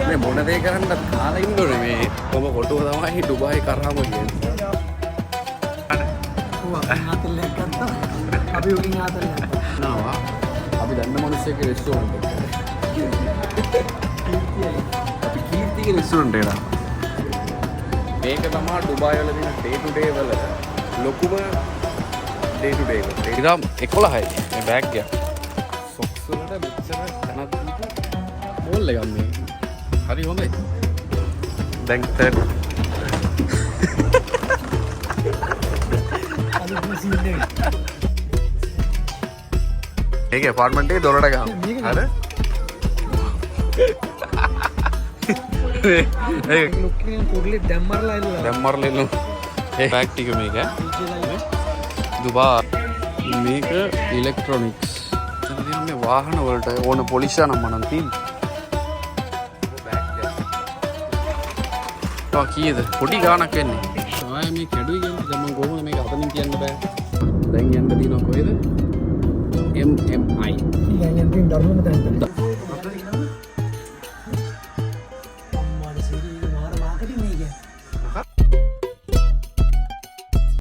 මේ මොන දේ කරන්නත් කාලා ඉන්න ඕනේ. මේ කොම කොටුව තමයි ඩුබායි කරාම කියන්නේ. ඔව්, අපෙන් ආතල් එකක් ගත්තා. අපි උකින් ආතල් එකක් ගත්තා. නාවා අපි දන්න මිනිස්සෙක්ගේ රෙස්ටෝරන්ට් එකට. අපි කීර්තිගේ රෙස්ටෝරන්ට් එකට ආවා. මේක තමා ඩුබායි වල තියෙන ඩේ ටු ඩේ වල ලොකුම ඩේ ටු ඩේ එක. ඉතින් 11යි මේ බෑග් එක. සොක්ස් වලට මෙච්චර තැනක් දීපු මෝල් එකක් මේ. හරි හොඳයි. දැන් තර්ඩ් අලුත්ම සීන් එක. මේක ඇපාර්ට්මන්ට් එකේ දොරට ගහමු. මේක හරි? ඒක ලුක් එකෙන් කුරුලේ දැම්මරලා එල්ලලා. දැම්මරලා එල්ලුවා. ඒ බෑග් ටික මේක ඈ. DJ light. Dubai මේක ඉලෙක්ට්‍රොනික්ස්. එතන තියෙන මේ වාහන වලට ඕන පොලිෂ් නම් මනම් තියෙන්නේ. තව කීයද? පොඩි ගාණක් වෙන්නේ. ආයේ මේ කැඩුවේ කියන්නේ දැන් මං කොහොමද මේක අතනින් තියන්න බෑ. දැන් යන්න තියෙනවා කොහෙද? MMI. ඊළඟ යන තියෙන දරුණුම තැනට.